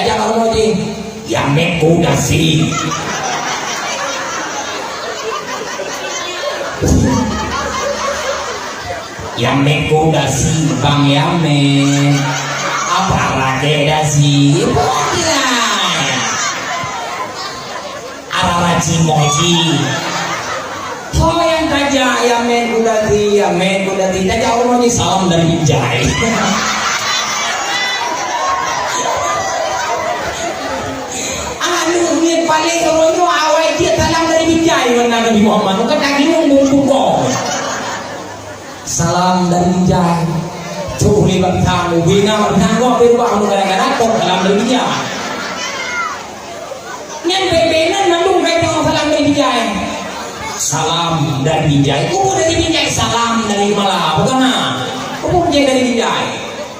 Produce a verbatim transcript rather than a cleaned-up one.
Tajak bak rumoh jih, "Yamén ku dasi." "Yamén ku dasi, Bang Yamén." "Apa raja dasi?" "Bukan." "Araraci moji." Ho nyang tajak, "Yamén ku dasi, Yamén ku dasi." Tajak rumoh jih, "Salam dari Binjai." Aneuk miet paléng uroe nyoe awai jih, "Salam dari Binjai," meunan Nabi Muhammad. Bukan daging bumbu kong. "Salam dari Binjai." Tuh lé bak tamu, bina bak tamu, apa rubah, kadang-kadang kok "Salam dari Binjai." Nyan bebe nan mandum kai teuh "Salam dari Binjai." "Salam dari Binjai." Kubu dari Binjai, "Salam dari Mala." Bukan na. Kubu Binjai dari Binjai.